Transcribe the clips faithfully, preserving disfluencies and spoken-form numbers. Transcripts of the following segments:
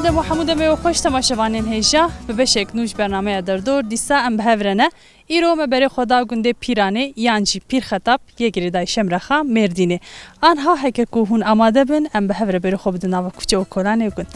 Hemû demê we xweş temaşevanên hêja, bi beşek nû ji bernameya Derdor, dîsa em bi hev re ne. Îro me berê xwe da gundê Pîranê yan jî Pîrxetap yê girêdayî Şemrexa Mêrdînê. Anha heke ku hûn amade bin, em bi hev re berê xwe bidin nava kuçe û kolanê gund.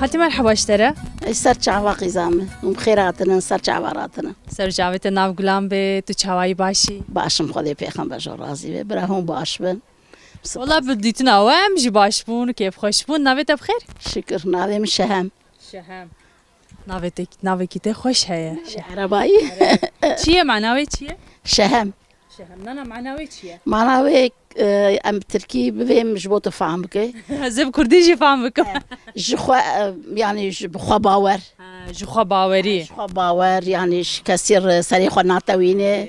Xaltî, merheba ji te re. Ey ser çava qîza min. Hûn bi xêr hatinin, ser çava ratinin. Ser çavê te nav gulan be, tu çawayî, başî? Baş im, Xwedê pêxember ji we razî be. Bira hûn baş bin. Wela bi dîtina we em jî baş bûn, kêfxweş bûn. Navê te bi xêr? Şikir, navê min Şehem. Şehem. Navê te, navekî te xweş heye. Şehem. Erebayî. Çi ye, mana wê çi ye? Şehem. Şehem. Nana, mana wê çi ye? Mana wê, e, em bi tirkî bivêm ji bo tu fam bike. Ez ê bi kurdî jî fam bikim. E, ji xwe, e, yanî ji bi xwe bawer. Ha, ji xwe bawerî. Ji xwe bawer, yanî ji kesî re serê xwe natewîne.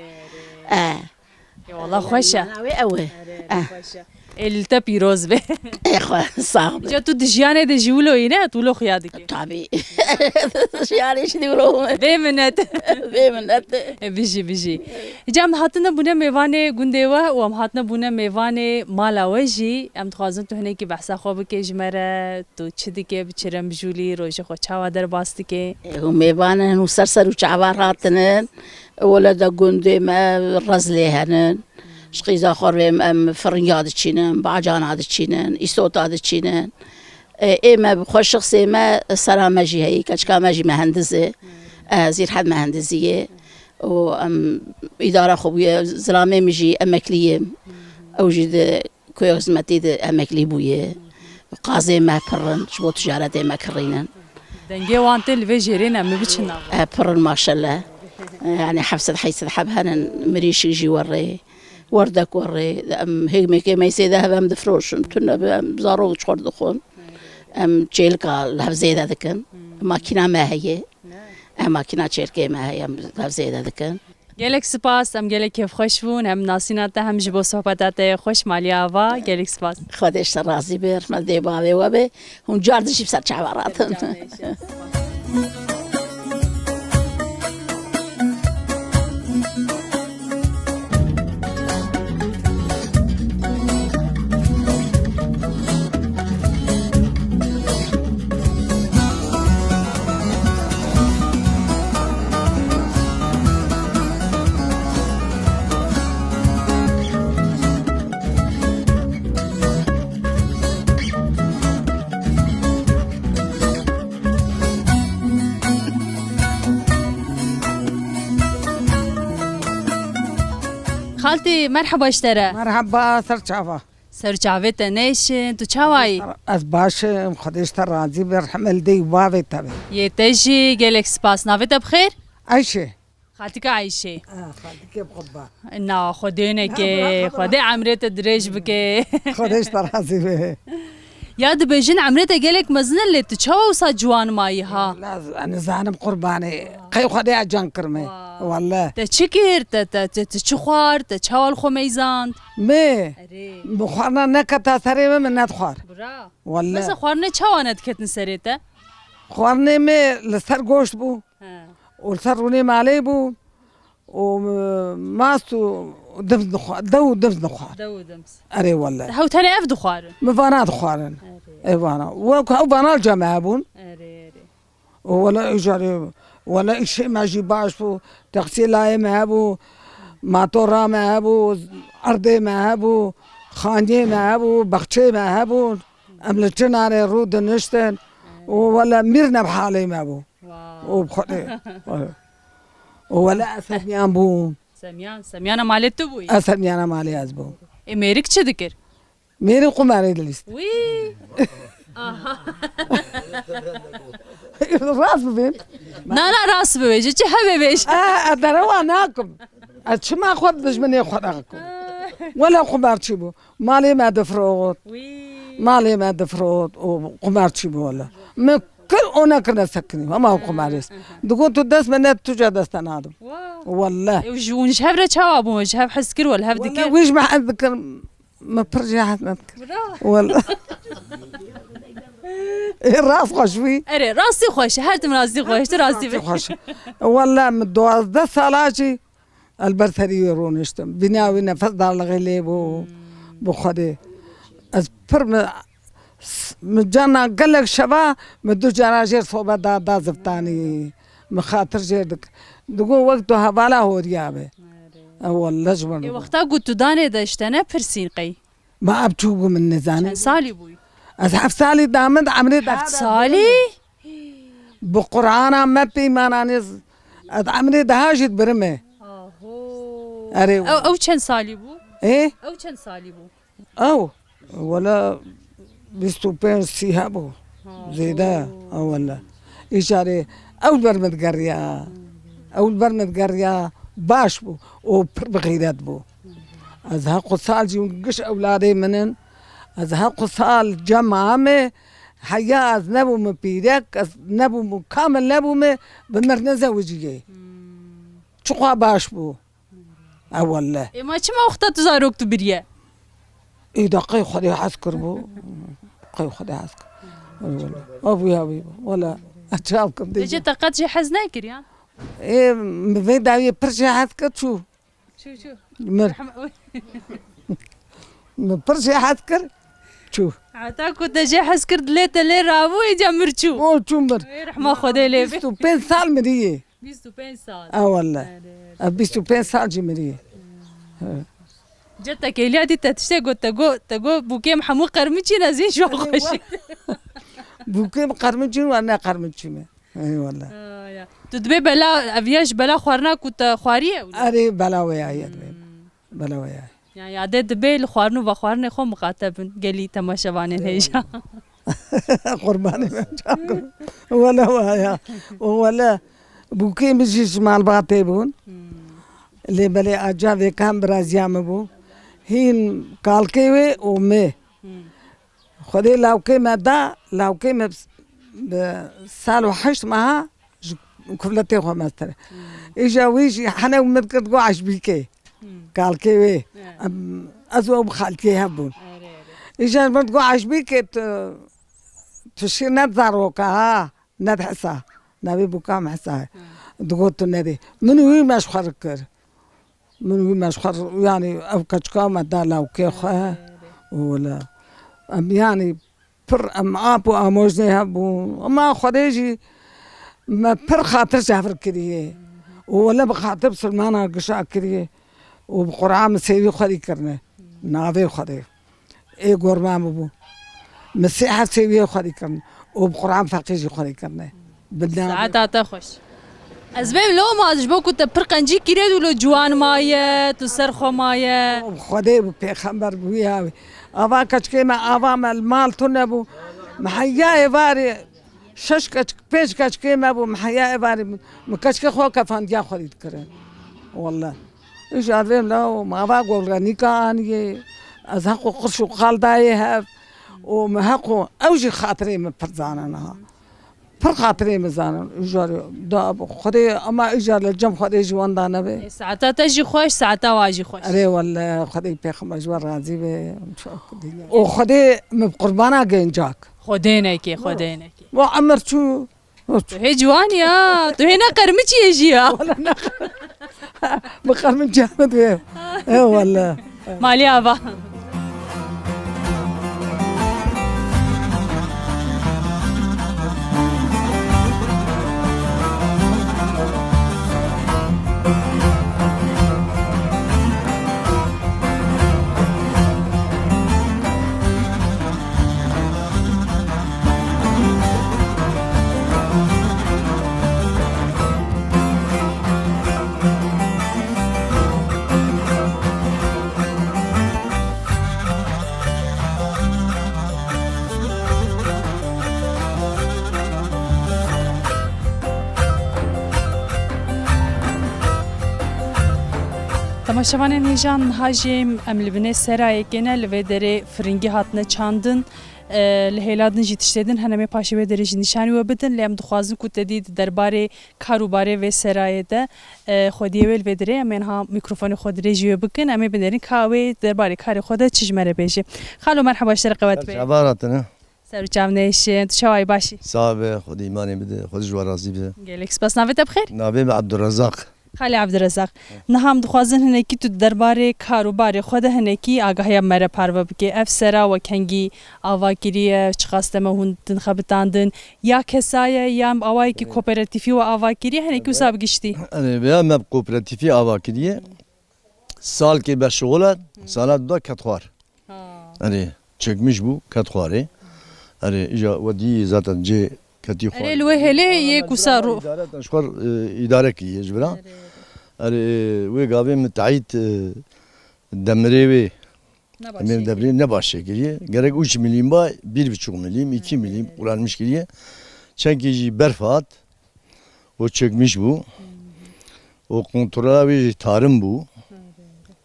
E. Ya wala xweş e. Mana wê ew e. Erê, erê, xweş e. Ê, li te pîroz be. Ê xwe, sax be. Ca tu di jiyanê de jî wilo yî ne, tu wilo xuya dikî? Tabî. Jiyanê jî wilo. Bê minet. Bê minet. E, bijî, bijî. Îca em hatine bûne mêvanê gundê we û em hatine bûne mêvanê mala we jî. Em dixwazin tu hinekî behsa xwe bike ji me re, tu çi dike, bi çi re mijûlî, rojê xwe çawa derbas dike? Ê, hûn mêvan in, hûn ser ser û çavar hatinin. Wele de gundê me rez lê henin. Ji qîza xwe rê em firinya diçînin, bacana diçînin, îsota diçînin. E, ê me bi xwe şixsê me, sera me jî heyî, keçika me jî mehendiz e. E, Zîrhed mehendizî ye. Û em îdara xwe bûye, zilamê min jî emeklî ye. Ew jî di Koya Hizmetî de emeklî bûye. Qazê me pir in, ji bo ticaretê me kirînin. Dengê wan tê li vê jêrê ne, min biçin nav. E, pir in maşallah. E, yani heft sed heyt sed heb henin, mirîşik jî werê, werdek werê. Em hêmekê meysê de hev em difroşin. Tune bi em zarok çi xwar dixwin. Em çêlika li hev zêde dikin. Makîna me heye. Em makîna çêlkê me heye, em li hev zêde dikin. Gelek spas, em gelek kêfxweş bûn, hem nasîna te, hem ji bo sohbeta te yê xweş, Maliye Ava, gelek spas. Xwedê ji te razî be, rehmet dê bavê we be, hûn car dijî bi ser çava ratin. Xaltî, merheba ji te re. Merheba, ser çava. Ser çavê te nêşin, tu çawa yî? Ez baş im, Xwedê ji te razî be, rehmet li dê û bavê te be. Yê te jî gelek spas. Navê te bi xêr? Ayşe. Xaltîka Ayşê. Ah, xaltîkê bi xwe ba. Na, Xwedê neke, Xwedê emrê te dirêj bike. Xwedê ji te razî be. Ya dibêjin emrê te gelek mezin e, lê tu çawa wisa ciwan mayî ha? La, ez nizanim qurbanê. Qey Xwedê ecan kirme. Wa. Welle. Te çi kir? Te, te, te, te çi xwar? Te çawa li xwe meyzand? Me? Erê. Bi xwarina neketa serê me, min nedixwar. Bira. Welle. Mesela xwarinê çawa nediketin serê te? Xwarinê me li ser goşt bû. He. Û li ser rûnê malê bû. Û, e, mast û dims dixwa-, dew û dims dixwar. Dew û dims. Erê welle. Hew tenê ev dixwarin? Min vana dixwarin. Erê. Ê vana. Wek ew vana li cem me hebûn. Erê, erê. Û wele îcarê, wele îşê me jî baş bû. Teksîlayê me hebû. Matora me hebû. Erdê me hebû. Xaniyê me hebû. Bexçê me hebûn. Em li çinarê rû diniştin. Û wele mîr ne bi halê me bû. Wow. Û bi Xwedê. Û wele ez Semyan bûm. Semyan, Semyana malê tu bûyî? Ez Semyana malê ez bûm. Ê, mêrik çi dikir? Mêrik qumarê dilîst. Wî! Aha. Rast bibêm. Na, na, rast bibêje, çi hebe bêje. E, e, derewa nakim. Ez çima xwe dijminê xwe nakim? Wele qumarçî bû. Malê me difrot. Wî. Malê me difrot û qumarçî bû wele. Min kir, o nekirine sekinî. Hema hûn xumarêz. Digot tu dest me ne, tu ca dest te nadim. Wow. Welle. Ew ji, hûn ji hev re çawa bûn? Ji hev hez kir, welle hev Welle dikir. Wî ji me hez dikir. Me pir jê hez nedikir. Bravo. Welle. Ê, rast xweş bû. Erê, rastî xweş e. Her tim rastî xweş, tu rastî Rastî bî. Xweş. Welle min duwazdeh sala jî el ber serî wê rûniştim. Bîna wî nefes darlixê lê bû. Hmm. Bi Xwedê. Ez pir mi, s-, mi cana gelek şeva mi du cara jêr sohbet da, da ziftanî. Mi xatir jêr dik. Digo wek tu hevala horiya be. Erê. E, welle ji min Ê, re. Wexta ku tu danê de ji te ne pirsîn qey? Ma ev çû bû min nizanî. Çend salî bûyî? Ez heft salî da min di emrê de Heft salî? Bi Qur'ana me peymananê z-, ez emrê daha jî dibirime. Aho. Erê. Ew, ew çend salî bû? Ê? Ew çend salî bû? Ew, wela bîst û pênc sî hebû. Ha, Zêde, ha, wela. Îcarê ew li ber min digeriya. Ew li ber min digeriya, baş bû. Û pir bi xîret bû. Ez heqû sal jî hûn giş ewladê min in. Ez heqû sal cema me, heya ez nebûme pîrek, ez nebûme kamil nebûme, bi mir nezewiciyê. Hmm. Çiqas baş bû. E welle. Ê ma çima wexta tu zarok tu biriye? Ê da qey Xwedê hez kir bû. Qey Xwedê hez kir. E welle. Abû ya wî bû. Welle. Çav kim Ê dê. Cê te qet jê hez nekiriyan? Ê, mi vê dawiyê pir jê hez kir çû. Çû, çû. Mir. Rehme-, Mi pir jê hez kir çû. Heta ku te jê hez kir dilê te lê rabû, ê ca mir çû. O çû mir. Ê rehma Xwedê lê bê. Bîst û pênc sal miriyê. Bîst û pênc sal. E welle. Erê. E, bîst û pênc sal jî mirî. He. Cetek êliya dî te tiştê got, te got, te got, bûkêm hemû qermiçî ne zî ji xweşî. Bûkêm qermiçî wa ne qermiçî me. Ey welle. Ha, ya. Tu dibê bela, ev ya ji bela xwarina ku te xwariye wilo? Erê, bela wê ya ye dibê. Hmm. Bela wê ya. Ya, yadê dibê li xwarin û vexwarinê xwe miqate bin gelî temaşevanên hêja. Qurbanê me çakim. Wele waya. Û wele bûkê min jî ji malbatê bûn. Hmm. Lê belê aca vê kam biraziya min bû. Hîn kalkê wê û me. Hmm. Xwedê lawkê me da, lawkê me bi sal û heşt meha ji kufletê xwe mestir. Hmm. Îja wî jî hene û min dikir digo eşbîkê. Hmm. Kalkê wê. Evet. Em, ez û ew bi xaltiyê hev bûn. Erê, erê. Îja ji min digo eşbîkê tu, tu şîr ne zaroka ha, ne di hesa. Navê bûka min hesa. Hmm. Digo tu nedê. Min û wî me ji xwe re kir. Min wî me ji xwe, yanî ev keçika me da lawkê xwe. Erê, erê. Wele. Em, yanî pir em ap û amojnê hev bûn. Ema Xwedê jî me pir xatir ji hev re kiriye. Û wele bi xatir Silmana gişa kiriye. Û bi Qur'an min sêwî xwedî kirine. Navê Xwedê. Ê gorma min bû. Min sê heft sêwiyê xwedî kirin. Û bi Qur'an feqî jî xwedî kirine. Bi navê Saeta te xweş. Ez bêm loma ji bo ku te pir qencî kirê û lo ciwan maye, tu ser xwe maye. Xwedê bi pêxember bi wî hawî. Ava keçikê me, ava me li mal tune bû. Me heya êvarê şeş keç, pênc keçikê me bû, me heya êvarê min, min keçikê xwe kefandiya xwedî dikirin. Welle. Îja vêm la û me ava golrenîka aniyê. Ez heq û qirş û qal dayê hev. Û me heq û ew jî xatirê min pir zanin ha. Pir xatirê min zanin. Îjarê da Xwedê, ema îjar li cem Xwedê jî wenda nebe. Ê, saeta te jî xweş, saeta wa jî xweş. Erê welle, Xwedê pêxember ji we razî be. Û Xwedê min bi qurbana gencak. Xwedê neke, Xwedê neke. Wa emir çû. Tu hê ciwan ya, tu hê ne qermiçiyê jî ya. Wala ne qer-, bi qermiçiya min tu yê. E wala. Malê ava. Temaşevanên hêja, niha jî em li binê serayekê ne, li vê derê firingî hatine çandin. E, li hêla din jî tiştê din hene, em ê paşê wê derê jî nîşanî we bidin, lê em dixwazin ku te dî di derbarê kar û barê vê serayê de, e, xwediyê wê li vê derê, em ê niha mîkrofonê xwe dirêj wê bikin, em ê binêrin ka wê derbarê karê xwe de çi ji me re bêjê. Xalo, merheba, ji te re qewet be. Merhaba, hatine. Ser û çav nêşin, tu çawa yî, baş î? Sax be, Xwedê îmanê bide, Xwedê ji we razî be. Gelek spas. Navê te bi xêr? Navê min Abdurrezaq. Xalê Abdurrezaq, niha em dixwazin hinekî tu di derbarê kar û barê xwe de hinekî agahiya me re parve bikê. Ev sera we kengî ava kiriye, çiqas deme hûn din xebitandin, ya kesa ye, ya awayekî kooperatîfî we ava kiriye, hinekî wisa bi giştî? Erê, vêya me bi kooperatîfî ava kiriye. Salkê me şixul e, sala duda ket xwar. Ha. Erê, çökmüş bû, ket xwarê. Erê, îja we dî zaten cê ketî xwarê. Erê, li wê hêlê yê ku sa ro- Îdare, te ji xwe, e, îdare kiriye ji bira. Erê, erê. Erê, wê gavê min teyît, e, demirê wê. Ne baş em ê çêkiriye. Demirê ne baş çêkiriye. Gerek üç milim ba, bir buçuk milim, iki milim kullanmış kiriye. Çenkî jî berf hat. O çökmüş bû. O kontrola wê jî tarım bû.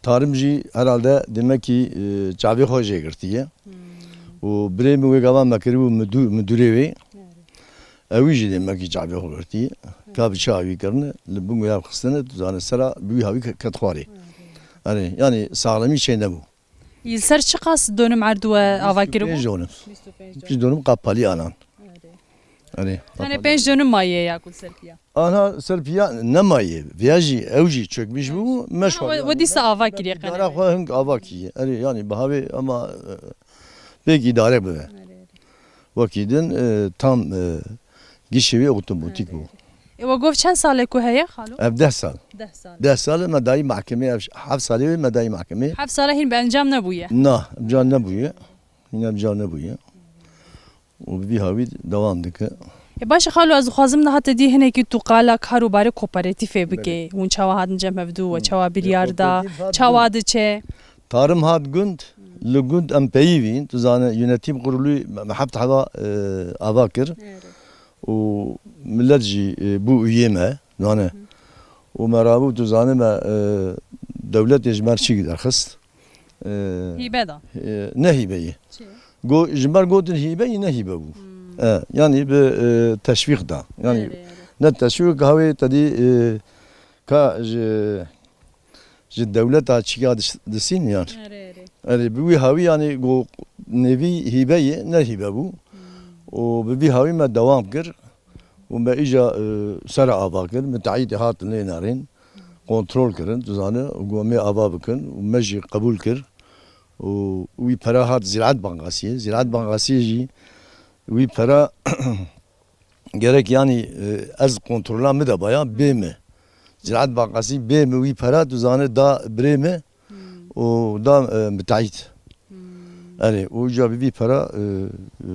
Tarım jî herhalde demek ki, e, çavê xwe jê girtiye. O birê min wê gava me kiribû müdür, müdürê wê. Ew jî demek ki çavê xwe girtiye. Ka bi çi hawî kirine, li bin wê xistine, tu zane sera bi wî hawî ke-, ket xwarê. Erê, yani sağlamî şey nebû. Li ser çiqas donim erd we ava kiribû? Bîst û pênc donim. Bîst û pênc donim. Bîst donim qapalî anan. Erê. Erê, tenê qapalî. Pênc donim maye ya ku li ser piya? Ana ser piya nemaye. Viya jî, ew jî çökmüş bû. Ha, meşwa we, ya. We dîsa ava kiriye. Dara xwe hing ava kiriye. Erê, yani bihavê ama, e, pêk îdare bibe. Erê, erê. Wekî din, e, tam, e, gişê wê otomatik bû. E, we gov çend sal e ku heye, xalo? Ev deh sal. Deh sal. Deh sal e me dayî mahkemê, ev heft salê wê me dayî mahkemê. Heft sala hîn bi encam nebûye? Na, encam nebûye. Hîn encam nebûye. Û bi vî hawî dewam dike. E, baş e, xalo, ez dixwazim niha te dî hinekî tu qala kar û barê kooperatîfê bike. Belê. Hûn çawa hatin cem hevdû we, çawa biryar da, kooperatîf hat çawa gund. Diçe? Tarım hat gund, li gund em peyivîn. Tu zane, yönetim kurulu me heft heva, e, ava kir. Evet. Û millet jî, e, bû üyê me, zane. Hı. Û me rabû, tu zane me, e, dewletê ji me re çîk derxist. E, Hîbe da. E, ne hîbeyê. Çi? Go-, ji me re gotin hîbeyê, ne hîbe bû. Hmm. E, yani bi, e, teşwîq da. Yani, erê, erê, ne teşwîq, gavê te dî, e, ka ji ji dewleta çiya dis-, disîn yan. Erê, erê. Erê, bi wî hawî, yani, go nêvî hîbe ye, ne hîbe bû. Hmm. Û bi vî hawî me dewam kir. Û me îja, e, sera ava kir, müteahhitê hatin lê nerîn. Kontrol kirin, tu zane, û go me ava bikin, û me jî qebûl kir. Û wî pera hat Ziraat Bankasiyê. Ziraat Bankasiyê jî wî pera gerek, yani, e, ez kontrola min de baya, bê mi. Ziraat Bankasî bê mi wî pera, tu zane, da birê mi, hmm, û da, e, müteahhit. Hmm. Erê, û ca bi vî pera, e, e,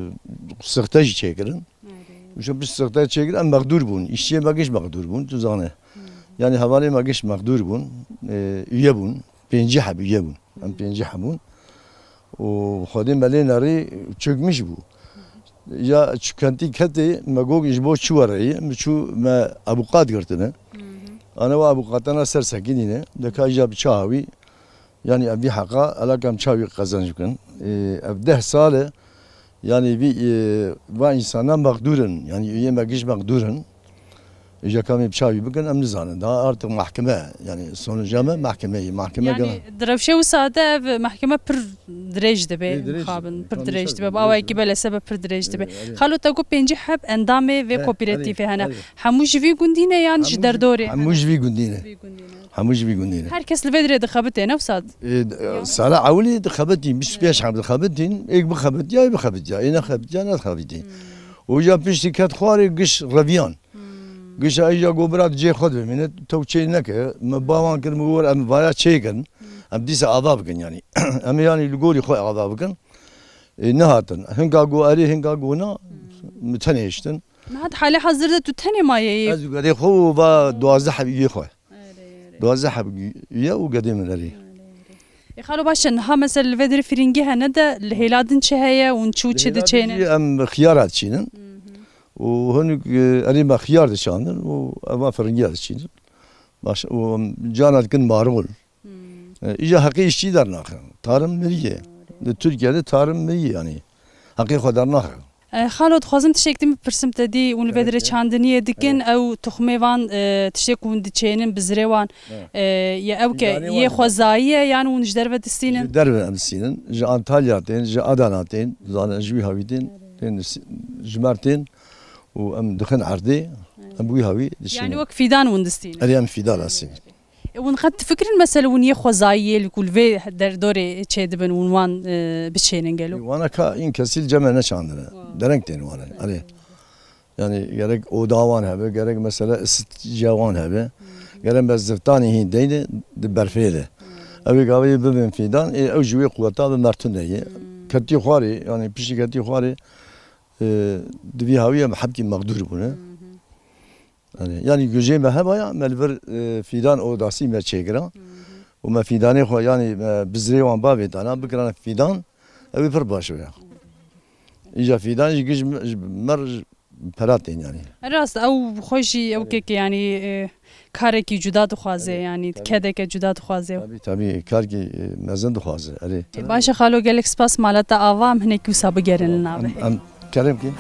sixte jî çêkirin. Erê. Û şu bir sixte çêkirin, em mexdûr bûn. Îşçiyê me giş mexdûr bûn, tu zane. Hmm. Yani hevalê me giş mexdûr bûn, e, üye bûn. Pêncî heb üye bûn. Em pêncî heb bûn. Û Xwedê me lê nerî çökmüş bû. Ya çikentî ketê, me got ji bo çi were yê? Min çû me abuqat girtine. Hı hı. Ana we abuqatana ser sekinîne. De ka îja bi çi hawî? Yani em vî heqa, elaka em çi hawî qezenc bikin? Ê, ev deh sal e. Yani vî, e, va însana mexdûr in. Yani üyê me giş mexdûr in. Îja ka em ê bi çavî bikin, em nizanin. Daha artık mahkeme, yani sonuca me mahkemeyê, mahkeme. Yani gelen. Di rewşê wisa de ev mahkeme pir dirêj dibe, ê, dirêj mixabin, dibe, pir dirêj dibe. Bi awayekî belesebe pir dirêj dibe. Ê, erê. Xalo, te got pêncî heb endamê vê, ê, kooperatîfê, erê, hene. Erê. Hemû ji vî gundî ne yan ji derdorê? Hemû ji vî gundî ne. Hemû ji vî gundî ne. Her kes li vê dirê dixebitê, ne wisa? Ê, d-, sala ewilî dixebitîn, bîst û pênc heb dixebitîn, êk bixebitiya, ê bixebitiya, ê nexebitiya, nedixebitîn. Hmm. Û îja piştî ket xwarê giş reviyan. Hmm. Gişa îja go bira tu cê xwe de bimîne, tew çê neke. Me bawan kir, me got em vaya çêkin. Hmm. Em dîsa ava bikin yani. Em ê yani li gorî xwe ava bikin. Ê, nehatin. Hinka go erê, hinka go na, hmm, min tenê hiştin. Niha di halê hazir de tu tenê maye yê? Ez û gedê xwe û va duwazdeh heb üyê xwe. Erê, erê. Duwazdeh heb üye û gedê min erê. Erê, erê. Ê xalo, baş e, niha mesela li vê dirê firîngî hene de li hêla din çi heye û çi û çi diçêne? Em xiyar diçînin. Hı hı. Û hinik, e, erê me xiyar diçandin û eva firingiya diçînin. Baş, û em cana dikin marul. Hmm. E, îja heqê îşçî dernaxin. Tarım miriye. Doğru. Li Tirkiye de tarım miriye yani. Heqê xwe dernaxe. E, xalo, dixwazim tiştek din bipirsim te dî, hûn li vê derê çandiniyê dikin, ew tuxmê van, e, tiştê ku hûn diçênin, bizirê wan, e, ye ew ke yê xwezayî ye, yan hûn ji derve distînin? Ji derve em distînin. Ji Antalya tên, ji Adana tên, zane ji wî hawî tên, tên ji, ji Mêr tên û em dixin erdê, em bi wî hawî dişînin. Yani wek fîdan hûn distînin? Erê, em fîdan distînin. E, hûn qet difikirin, mesela, hûn yê xwezayî yê li ku li vê derdorê çêdibin, hûn wan, e, biçênin gelo? Wana ka în kesî li cem me neçandine. Dereng tên wana. Erê. Yani gerek oda wan hebe, gerek mesela isitçiya wan hebe. Gerek me ziftanê hîn deyne di berfê de. Ew ê gavê bibin fîdan, ê ew ji wê quweta bi mertun de ye. Ketî xwarê, yani piştî ketî xwarê, e, di vî hawî em hebkî mexdûr bûne. Yani, yani gujê me hebaya, me li vir, e, fîdan odasî me çêkira. Û me fîdanê xwe, yani me bizrê wan bavê dana, bikirane fîdan, ew ê pir baş be. Îja fîdan jî giş me, ji me re pera tên yani. Rast, ew xwe jî ew kek yani, e, karekî cuda dixwaze yani, kedeke cuda dixwaze. Tabî, tabî, karkî, e, mezin dixwaze, erê. E, baş e xalo, gelek spas, mala te ava, em hinek wisa bigerin li navê. Em, em kerem kî.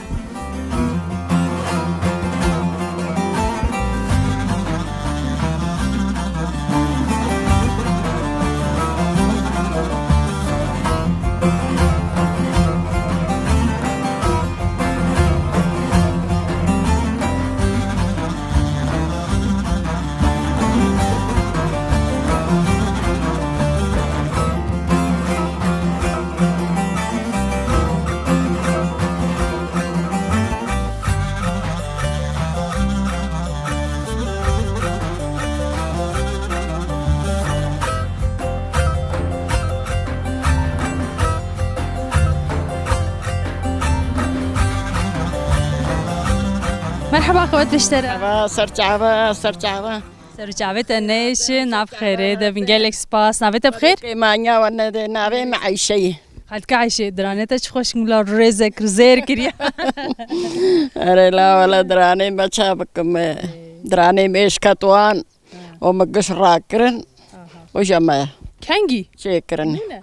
Merheba, qewet beştere. Merheba, ser çava, ser çava. Ser çavê te neyşe, nav xêrê de bin, gelek spas. Navê te bi xêr? Pêmaniya we nede, navê me Eyşe ye. Xalika Eyşe, diranê te çi xweş, mula rêzek zêr kiriye. Erê la wele diranê me ça bikim, e, diranê me êşket wan. O me giş rakirin. Aha. O jeme. Kengî? Çêkirin. Nîne?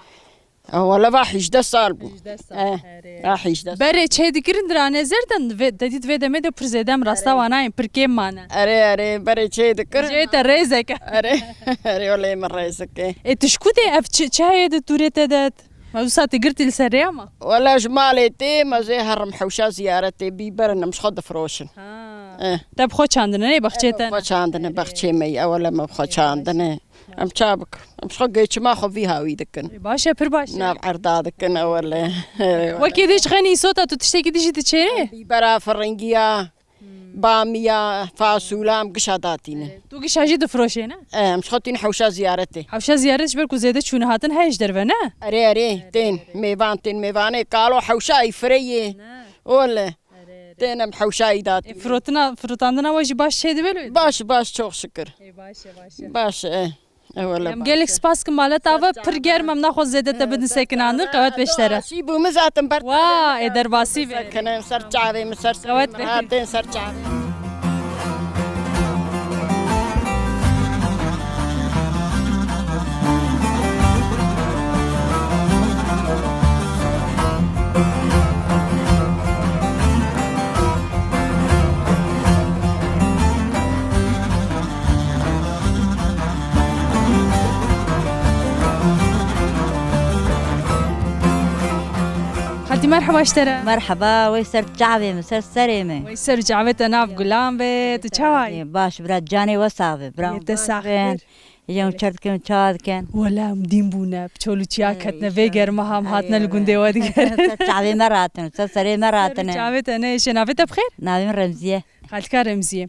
Ha, wele va hejdeh sal bû. Hejdeh sal, Eh, erê. Ha, hejdeh sal. Berê çê dikirin diranê zêr de, vê, te dît vê demê de pir zêde em rasta Erê. Wan nayên, pir kêm mane. Erê, erê, berê çê dikir. Cê te rêzeke. Erê, erê, wele min rêzeke. Ê, tu ji ku dê ev çi, çi heye di tûrê te de? Ma wisa tu girtî li ser rê ama? Wele ji malê tê, me zê herim hewşa ziyaretê bîberin, em ji xwe difroşin. Ha. Eh. Te bi xwe çandine, nê, baxçê te ne? Xwe çandine, baxçê me ye, ewele me bi xwe çandine. Em ça bikin? Em ji xwe geçima xwe vî hawî dikin. Ê, baş e, pir baş e. Nav erda dikin, ewele. Wekî dî ji xenî sota tu tiştekî dijî diçêrê? Bîbera, firingiya. Bamiya, fasûla em gişa datînin. Tu gişa jî difroşê, ne? E, em ji xwe tînin hewşa ziyaretê. Hewşa ziyaret ji ber ku zêde çûne hatin heye ji derve, ne? Erê, erê, tên, mêvan tên, mêvanê kalo hewşa îfireyê. Ne. Ole. Tên em hewşa î datînin. E, firotina, firotandina we jî baş çê dibe lê? Baş, baş, çok şükür. E, baş e, baş e. Baş e. Ewele. Em gelek spas kim, mala te ava, pir germ, em naxwazin zêde te bidin sekinandin, qewet beştere. Şî bû min zaten ber. Wa, ê derbasî be. Sekinim ser çavê min, ser Qewet be. Hatên ser çavê. Xaltî, merheba ji te re. Merheba, wey ser çavê min, ser serê min. Wey ser çavê te nav gulan be, tu çawa yî? Baş, bira, canê we sax be, bira. Yê te sax be. Êcê hûn çer dikin, çawa dikin? Wele em dîn bûne, bi çol û çiya ketine, vê germa ham hatine li gundê we digerin. Ser çavê me rahatine, ser serê me rahatine. Ser çavê te neyşe, navê te bi xêr? Navê min Remziye. Xalika Remziye.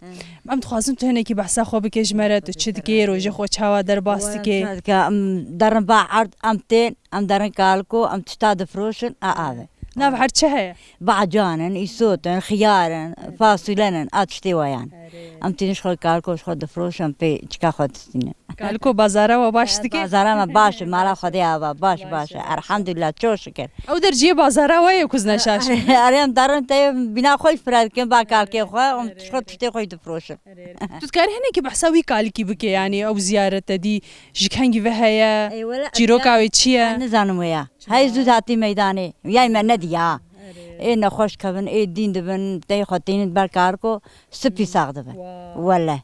Em dixwazin tu hinekî behsa xwe bike ji me re, tu çi dikê, rojê xwe çawa derbas dikê? Em derin ba erd, em tên, em derin kaliko, em tişta difroşin, a ave. Nav her çi heye? Bacan in, îsot in, xiyar in, fasûlen in, a tiştê wayan. Erê. Em tînin ji xwe kaliko ji xwe difroşin, pê çika xwe distînin. Kaliko bazara we baş dike? Bazara me baş e, mala Xwedê ava, baş, baş e. Elhamdulillah, çok şükür. Ew der cihê bazara we ye ku ez neşaş im. Erê, em derin te bîna xwe jî fire dikin, ba kalikê xwe, em ji xwe tiştê xwe jî difroşin. Erê. Tu dikarî hinekî behsa wî kalikî bike, yanî ew ziyaret te dî, ji kengî ve heye, çîroka wê çi ye? Nizanim wê ya. Hey zû hatî meydanê. Yay me nediya. ê nexweş kevin, ê dîn dibin, tey xwe tînin ber kariko, spî sax dibin. Wow. Wele.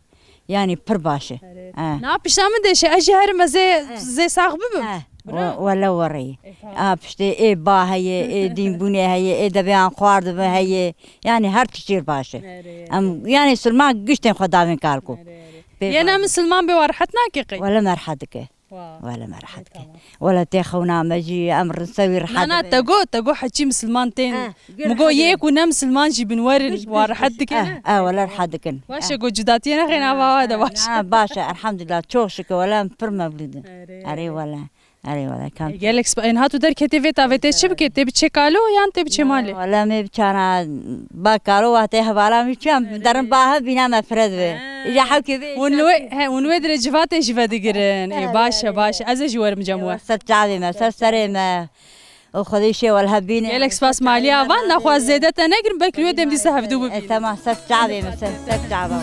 Yanî pir baş e. Erê. Eh. Na pişta min de şey, ez jî herim ez ê, eh, zê sax bibim. Eh. Bira. We-, wele wereyî. E, tamam. A piştê ê ba heye, ê dînbûnê heye, ê deveyan xwar dibe heye. Yanî her tişt jêr baş e. Erê. Em, yanî silman giştên xwe davên kariko. Erê, erê. Pê Yena baş e. Min silman bê wa rehet nake qey? Wele me rehet dike. Wa. Wele me rehet dike. E, tamam. Wele tê xewna me jî, em rinse wî rehet Na, na, dibin. Te got, te got heçî misilman tên. Eh, gel Min got hadi. Yê ku ne misilman jî bin werin, Biş, wa biş, rehet biş. Dike. Eh, eh, wele rehet dikin. Baş e, eh, got cudatiyê nexên ava wa de baş. Eh, baş e, elhamdulillah, çok şükür, wele em pir mevlûd in. Erê, Erê, erê. Wele. Erê, wele, kam. E, gelek spa-, en hatu derketê vê tavê tê çi bike? Tê biçê kalo yan tê biçê malê? Wele me biçana ba kalo, wa tê hevala min çi em derin ba hev bîna me fire dibe. Ha. Îja hewkê vê Hûn îja wê, he, hûn wê dire civatê jî vedigirin. Ê, baş e, baş e. Ez ê jî werim cem we. Ser çavê me, ser serê me. Û Xwedê şê welhe bîne. Gelek spas malî avan, naxwe zêde te negirim, belkî wê dem dîsa hevdû bibînin. E, tamam, ser çavê min, ser, ser çava.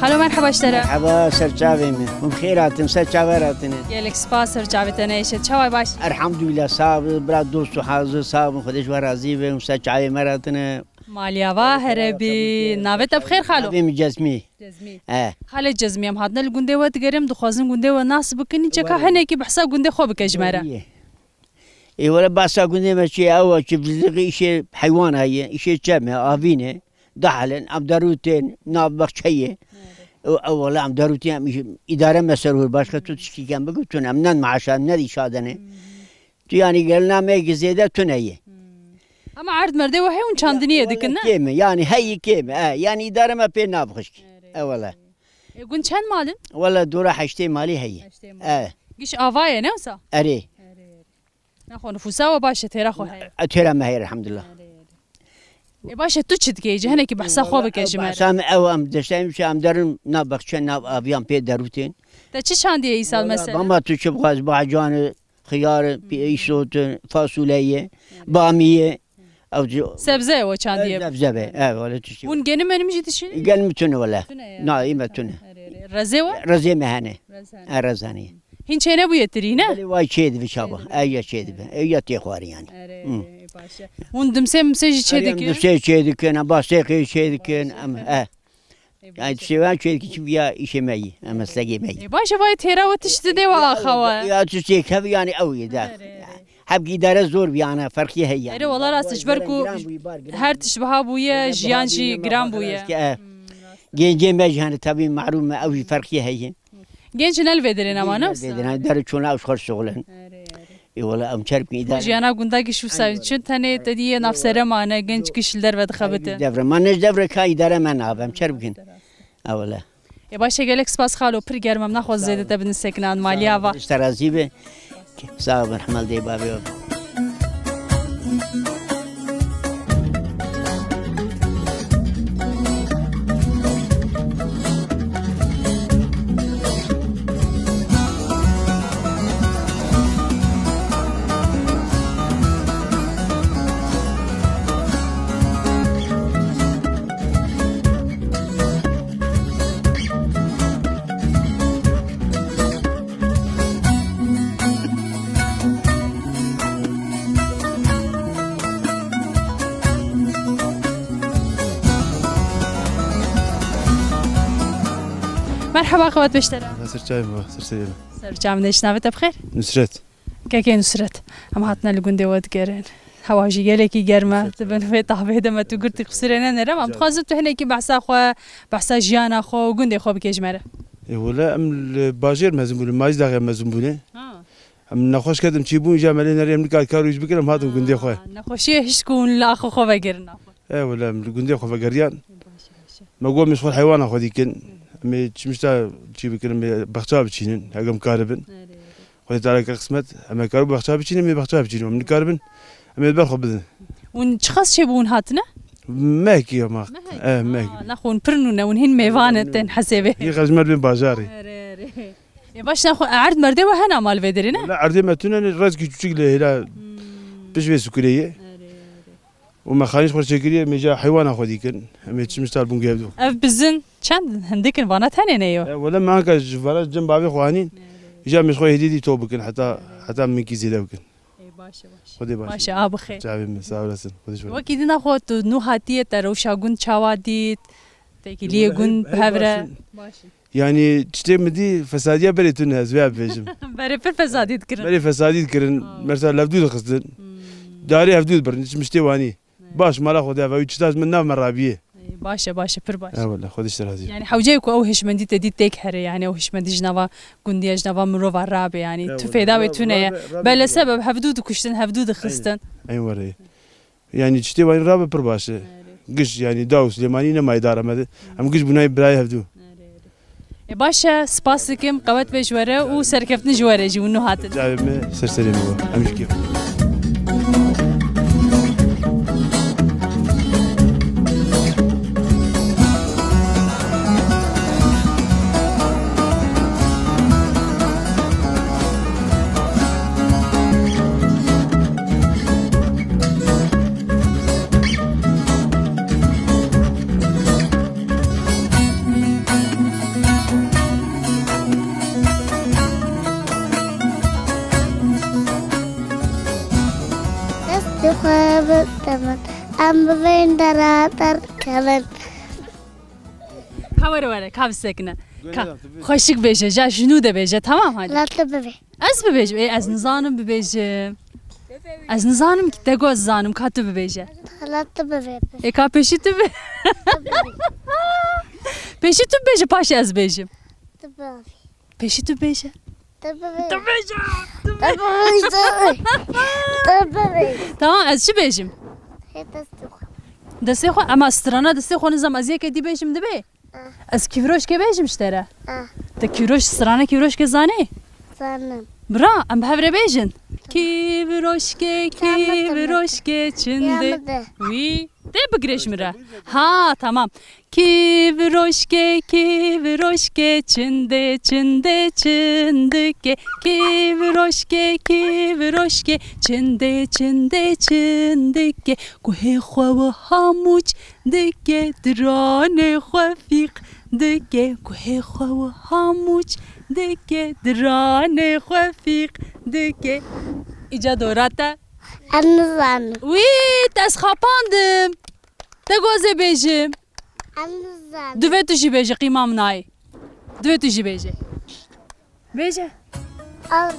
Xalo, merheba ji te re. Merheba, ser çavê min. Hûn bi xêr hatin, ser çava re hatine. Gelek spas, ser çavê te neyşe. Çawa baş? Elhamdulillah, sağ ol. Bira dost û hazir, sağ ol. Xwedê ji we razî be. Hûn ser çavê me re hatine. Malî ava here bî. Navê te bi xêr xalo? Navê min Cezmî. Cezmî. E. Xalê Cezmî, em hatine li gundê we digerim, dixwazin gundê we nas bikin, çeka hinekî behsa gundê xwe bike ji me re. Were. Ê were behsa gundê me çi ye, ew çi vizixî îşê heywan heye, îşê çem e, avîn e, dahil in, em derûtên, nav baxçe ye. Ew, ew wele em derûtên, em îş-, îdare me ser hûr, başka tu tiştî kem bikin, tune, em ne maaşa, ne îşa dene. Tu yanî gelina me ki zêde tune ye. Ama erd merdê we heye hûn çandiniyê dikin, ne? Kêm e, yanî heyî kêm e, e, yanî îdare me pê nabixişk. E, wele. E, gund çend mal in? Wele dora heştê malî heye. Heştê mal. E. Giş ava ye, ne wisa? Erê. Nexwe nifûsa we baş e, têra xwe heye. E, têra me heye, elhamdulillah. Ê baş e, tu çi dikê? Ji hinekî behsa xwe bike ji me re. Behsa me ew em dişteyim, em derin nav baxçe, nav aviyan pê derûtên. Te çi çandiye îsal mesela? Bama tu çi bixwaz, bacan e, xiyar e, pî-, îsot e, fasûle ye, bamî ye. Ew jî sebze ye we çandiye. Ew sebze be. Ev wele tiştî. Hûn genim menim jî dişînin? Genim tune wele. Tune ye. Na, î me tune. Erê, erê. Rezê we? Rezê me hene. Rez hene. E, rez hene. Hîn çê nebûye tirî, ne? Belê vay çê dibi çaba. Çê dibi. Ev ya çê dibi. Ev ya tê xwarî yanî. Erê, baş e. Hûn dimsê mimsê jî çê dikin? Erê, em dimsê çê dikin, em basê qê çê dikin, em, e. Yanî tiştê wan çê dikin, çi viya îşê me yî, em meslekê me yî. Ê, baş e, vay têra we tişt didê we axa we. Ya tiştê kev yanî ew yê de. Erê, erê. Hevkî îdare zor bî, ana ferqî heye. Erê, wela rast e, ji ber ku her tişt biha bûye, jiyan jî giran bûye. Gencê me jî hene tevî mehrûm e, ew jî ferqî heye. Genç ne li vê derê ne ma, ne wisa? Derê çûna ew ji xwe şixulin. Erê, erê. Ê wela em çer bikin îdare. Jiyana gunda giş wisa çi tenê te dî yê nav sere mane, genç giş li derve dixebite. Devre ma ne ji devre ka îdare me nabe, em çer bikin. Ewele. Ê baş e, gelek spas xalo, pir germ, em naxwazin zêde te bidin sekinan malî ava. Sağ ol, Xwedê ji te razî be. Sağ ol, rehmal dê bavê we. Merheba, qewet beştera. Ser çavê me, ser serê me. Ser çavê me, navê te bi xêr? Nusret. Kekê Nusret, em hatine li gundê we digerin. Hewa jî gelekî germ e. Di bin vê tavê de me tu girtî, qisûrê nenêre. Em dixwazin tu hinekî behsa xwe, behsa jiyana xwe û gundê xwe bikê ji me re. Ê, wele em li bajêr mezin bûne, li Mazîdaxê mezin bûne. Ha. Em nexweş ketin çîbûn, îja me lê nerî, em nikar kar û îş bikin, em hatin gundê xwe. Ha, nexweşiyê hişt ku hûn li axê xwe vegerin nexwe. E, wele em li gundê xwe vegeriyan. Baş e, baş e. Me got, em ê ji xwe heywana xwe dîkin. Em ê çimişta çî bikin, em ê bexça biçînin, heke em karibin. Erê, erê. Xwedê Teala kir qismet, em ê karibû bexça biçînin, em ê bexça biçînin. Em nikaribin, em ê li ber xwe bidin. Hûn çiqas çêbû hûn hatine? Mehekî ya ma. Mehekî. Eh, mehekî. Ah, nexwe hûn pir nû ne, hûn hîn mêvan e, tên hesê vê. Yê xercmer bên bajarê. Erê, erê. Ê baş, nexwe erd merdê we hena mal vê derê ne? Wele erdê me tune ne, rezkî çûçik lê hêla Hmm. pişt vê sukurê ye. Erê, erê. Û me xanî ji xwe çêkiriye, em ê ca heywana xwe dîkin. Em ê çi miştal bûn gevdû. Ev bizin çend hindik in, vana tenê ne yo? E, wele me anka ji vana cem bavê xwe anîn. Îja em ê ji xwe hêdî dî to bikin, heta, heta minkî zêde bikin. Ê, baş e, baş. Xwedê baş. Baş e, a bixêr. Çavê min, sağ olasın. Xwedê ji we. Wekî din xwe tu nû hatiye, te rewşa gund çawa dît? Têkiliyê gund bi hev re? Baş in. Baş in. Yanî tiştê min dî fesadiya berê tune, ez vê bibêjim. Berê pir fesadî dikirin. Berê fesadî dikirin, Aa. Mesela levdû dixistin. Hmm. Darê hevdû dibirin, hiç miştê wanî. Evet. Baş mala xwe de ve, wî tişta ji min nav me rabiyê. Ê, baş e, baş e, pir baş. Eyvallah, Xwedê ji te razî. Yanî hewce ku ew hişmendî te dî têk here, yanî ew hişmendî ji nava gundiya, ji nava mirova rabe, yanî tu Eyvallah, fêda wê rabe, tune ye. Rabe, rabe, Belê rabe. Sebeb hevdû dikuştin, hevdû dixistin. Eyvallah. Yanî tiştê wayî rabe pir baş e. Erê. Giş yanî da û Silêmanî ne mayî dara me de. Em giş bûnayê birayê hevdû. Erê, erê. Ê baş e, spas dikim, qewet be ji we re û serkeftin ji we re jî û nû hatin. Çavê me ser serê me be. Em ji kêf. Destê xwe bide min, em bi vê dera derkevin. Ka were were, ka bisekine. Ka xweşik bêje, ja ji nû de bêje, tamam hadi. La tu bivê. Ez bibêjim, ê ez nizanim bibêjim. Ez nizanim ki te got zanim, ka tu bibêje. La tu bivê. Ê ka pêşî tu bi. Pêşî tu bibêje, paşê ez bêjim. Tu bivê. Pêşî tu bêje. Tu bivê. Tu bêje. Tu Tu bivê. Tu bivê. Tamam, ez çi bêjim? Hê destê xwe. Destê xwe, ema strana destê xwe nizam ez yekê dî bêjim dibe? Ah. Ez kîvroşkê bêjim ji te re. Ah. Te kîvroş, strana kîvroşkê zanî? Zanim. Bira, em bi hev re bêjin. Kîvroşkê, Tamam, tamam. Kîvroşkê çinde. Ya, bide. Wî. Tê bigire ji min re. Ha, tamam. Kîvroşkê, kîvroşkê, çinde, çinde, çindike. Kîvroşkê, kîvroşkê, çinde, çinde, çindike. Guhê xwe wiha mûç dike, diranê xwe fîq dike. Guhê xwe wiha mûç dike, diranê xwe fîq dike. Îca dora te. Ez nizanim. Wî, te ez xapandim. Te got ez ê bêjim. Ez nizanim. Divê tu jî bêje, qîma min nayê. Divê tu jî bêje. Bêje. Allah.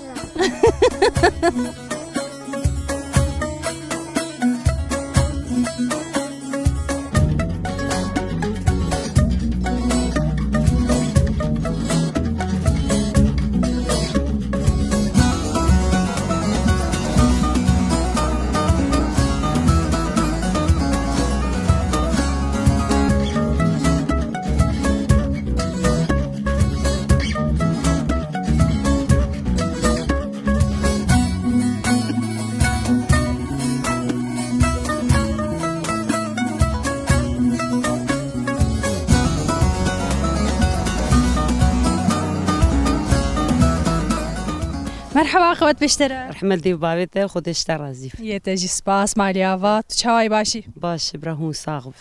Merhaba, qewet pêştere. Rehmet dê bavê te, Xwedê ji te razî be. Yê te jî spas, malî ava. Tu çawa yî, başî? Baş, bira hûn sax bi.